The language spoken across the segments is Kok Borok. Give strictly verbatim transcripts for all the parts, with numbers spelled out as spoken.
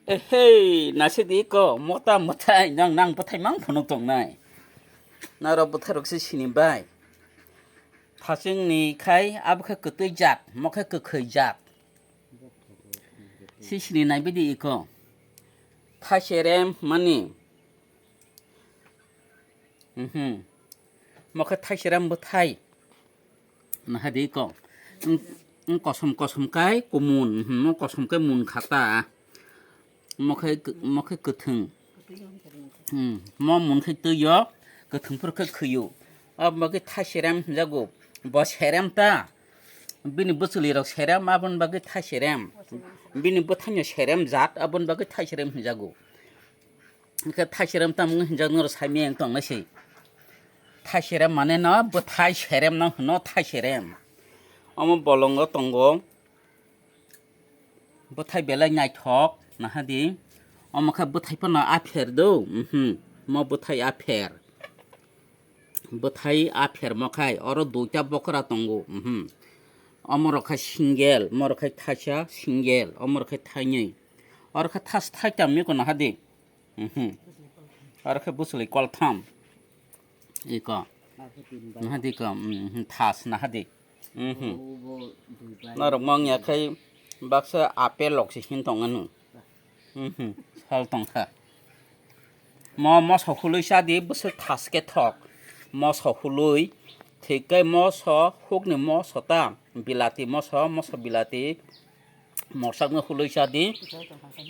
Ehei, nasidi ko, mota mota, nang, nang bwthai mang phunuk tongnai. Naro bwthai rok se sini bai. Thacheng ni khai, abo khe kwtwi jat, mo khe kwkhwi jat. Si sini nai bidi iko. Thaiserem mani. Mhm. Mo khe thaiserem bwthai. Nahadi ko. Ng, ng kosom kosom kai kumun. Mhm. Mo kosom kai mun khata. Mo khe, mo khe kwthwng. Hmm. Mo mun khe twi yo. Kwthwng phuru khe khwi yo. Abo bagwi thaiserem hinjago. Bo serem ta. Bini bwchwlwi rok serem, aboni bagwi thaiserem. Bini bwthaino serem jat, aboni bagwi thaiserem hinjago. Hwnkhe thaiserem tamo hinjak norok saimaya wng tongnai se. Thaiserem mane no bwthai serem no hwno thaiserem. Omo bolongo tongo. Bwthai belai naithok nahadi. Omo khe bwthai phano apher do. Mhm. Mo bwthai apher. Bwthai apher mo khai oro duita bokra tongo. Mhm. Omo rok khai single, mo rok khai thaisa single, omo rok khai thainwi. Oro khe thas thaitam miko nahadi. Mhm. Aro khe bwchwlwi koltham. Iko. Nahadi ko, mhm, thas nahadi. Mhm. Norok mong ya khai baksa apel lok se hin tong anu. Mhm. Sal tong kha. Mo moso hului cha di bwswk thas khe thok. Moso hului thik khe moso hukni moso ta bilati moso, moso bilati morsakno hului cha di.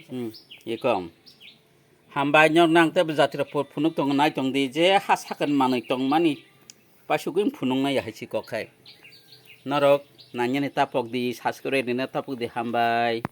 Hmm. Iko. Hambai, nok nang tei bwjatwi rok phunuk tongo, nai tong di je ha sakani manwi tong mani paisugwi phunuk nai hai si kok khai. Norok nang yani tapok di, subscribe rina tapok di, hambai.